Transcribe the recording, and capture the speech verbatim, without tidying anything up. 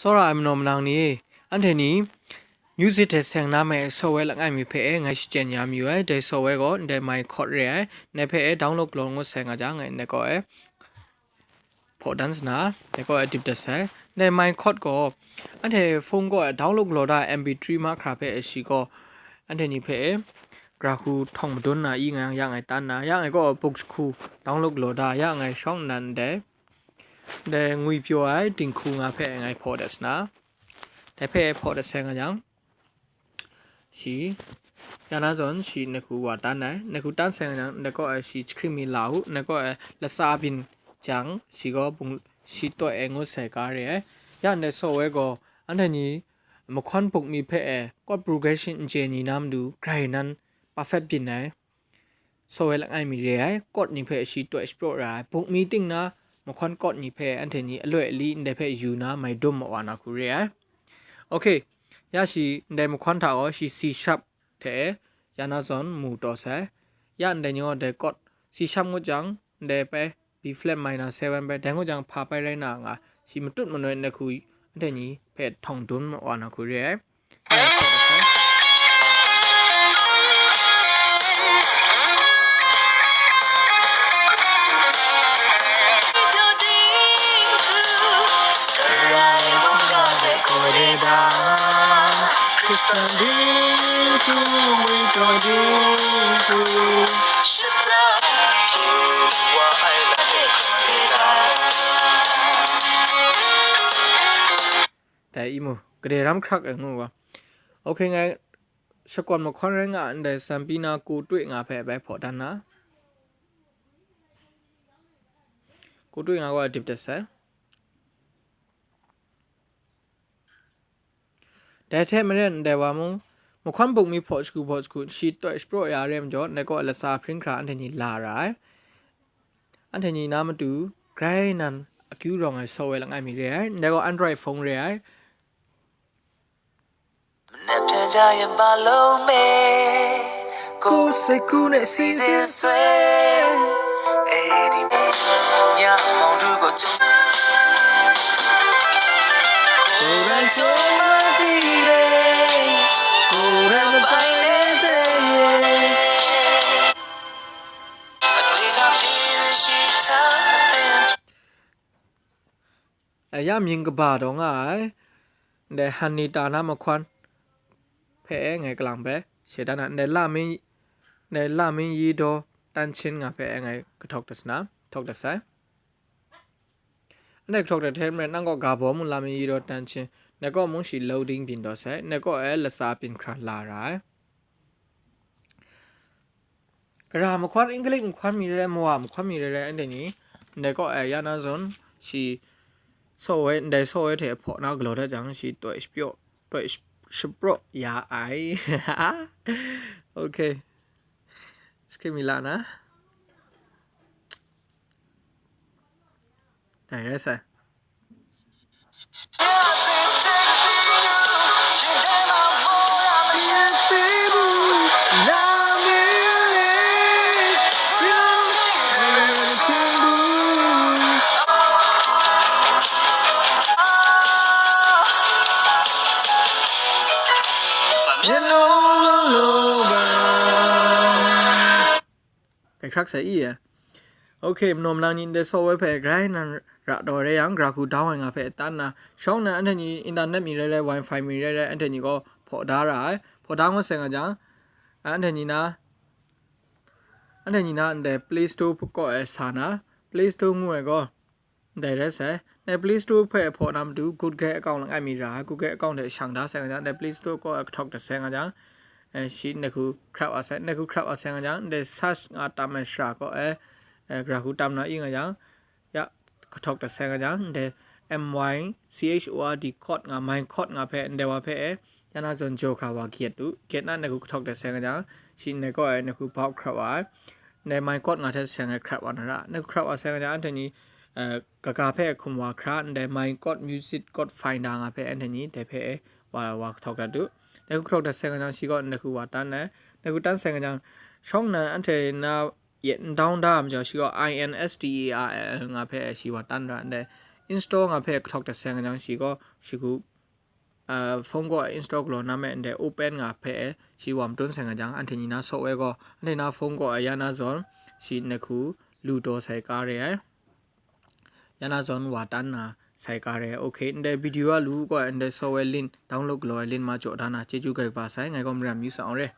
Tsawra ai manaw manang ni, anhte ni music hte seng na mai ai software langai mi hpe e ngai shachyen ya mayu ai. Dai software gaw ndai My Chord re ai. Ndai hpe e download galaw ngut sai nga jang, ngai ndai kaw e hpaw dan sa na, ndai kaw e dip dat sai. Ndai My Chord gaw anhte phone kaw e download galaw da ai M P three mahkra hpe e shi gaw anhte ni hpe e gra hku htawng madun na i ngai yang, ya ngai tan na, ya ngai gaw buk jahku download galaw da, ya ngai shawng nnan ndai, ndai ngwi pyaw ai dinghku nga hpe ngai hpaw dat sa na. Dai hpe hpaw dat sai nga jang, shi, ya na zawn shi nai hku wa tan ai. Nai hku tan sai nga jang, ndai kaw e shi jahkring mi la u, ndai kaw e latsa byin jang, shi gaw bung, shi taw e ngut sai ga re ai. Ya ndai software gaw, anhte ni mahkawn buk mi hpe e chord progression n chye ni na matu, grai nan perfect byin ai software langai mi re ai. Chord ni hpe shi taw shapraw ra ai. Buk mi ting na mahkawn chord ni hpe anhte ni aloi ali ndai hpe yu na mai dum ma wa na hku re ai. Ok, ya shi ndai mahkawn hta gaw shi C sharp hte ya na zawn mu taw sai. Ya ndai ni gaw dai chord C sharp ngut jang, ndai pai B flat minor seven pai, dai ngut jang hpa pai rai na nga, shi matut manoi nai hku anhte ni hpe htawng dun ma wa na hku re ai. Dai i mu, gade ram hkrak ai ngu wa. Ok, ngai shakawn mahkawn rai nga ndai sanpi na ko twe nga hpe bai hpaw dan na. Ko twe nga gaw dip dat sai. Dai hte maren ndai wa mung, mahkawn buk mi hpaw shagu hpaw shagu shi taw shapraw ya re majaw, ndai kaw latsa hpring hkra anhte ni la ra ai. Anhte ni na matu, grai nan akyu rawng ai software langai mi re ai, ndai gaw Android phone re ai. Ya mying kaba daw nga ai, ndai Hanita na mahkawn hpe ngai kalang bai she dan na, ndai la mi, ndai la mi yi daw tan chin nga hpe ngai kahtawk dat sa na, htawk dat sai. Ndai kahtawk dat hte maren nang gaw ga baw mu la mi yi daw tan chin, ndai kaw mung shi loading byin daw sai, ndai kaw e latsa byin hkra la ra ai. Gara mahkawn, English mahkawn mi rai rai, mawa mahkawn mi rai rai, anhte ni ndai kaw e ya na zawn shi software, ndai software hte hpaw na galaw dat jang, shi taw shapraw, taw shapraw ya ai. Ok. Screen mi la na. Dai rai sai. Kai hkrak sai i e. Ok, manaw manang ni ndai software hpe grai nan ra daw rai yang, gara hku down ai nga hpe tan na, shawng nnan anhte ni internet mi rai rai, wifi mi rai rai, anhte ni gaw hpaw da ra ai. Hpaw da ngut sai nga jang, anhte ni na, anhte ni na ndai Play Store kaw e sa na, Play Store ngu ai gaw, ndai rai sai. Ndai Play Store hpe hpaw na matu, Google account langai mi ra ai, Google account hte shang da sai nga jang, ndai Play Store kaw e kahtawk dat sai nga jang, eh, shi nai hku hkrap wa sai, nai hku hkrap wa sai nga jang, ndai search nga tam ai shara kaw e, eh, gara hku tam na i nga jang, ya, kahtawk dat sai nga jang, ndai M Y C H O R D chord nga, My Chord nga hpe, ndai wa hpe e, ya na zawn jaw hkra wa gyet u, gyet na nai hku kahtawk dat sai nga jang, shi nai kaw e nai hku bau hkrap wa ai, ndai My Chord nga hte seng ai hkrap wa na ra, nai hku hkrap wa sai nga jang, anhte ni, eh, kaga hpe hkum wa hkra, ndai My Chord Music Chord Finder nga hpe anhte ni dai hpe wa, wa kahtawk dat u. Dai hku kahtawk dat sai nga jang, shi gaw ndai hku wa tan ai. Dai hku tan sai nga jang, shawng nnan anhte na yet n down da ai majaw, shi gaw I N S T A R L nga hpe shi wa tan ra ndai, install nga hpe kahtawk dat sai nga jang shi gaw, shi gaw, uh, phone gaw install galaw na me ndai open nga hpe shi wa matun sai nga jang, anhte ni na software gaw, anhte na phone gaw ya na zawn, shi na hku lu taw sai ka re ai. Ya na zawn wa tan na sai ka re. Okay, ndai video a lu gaw, ndai software link, download galaw ai link ma jaw da na, chyeju kaba sai, ngai gaw maram yu sa ang re.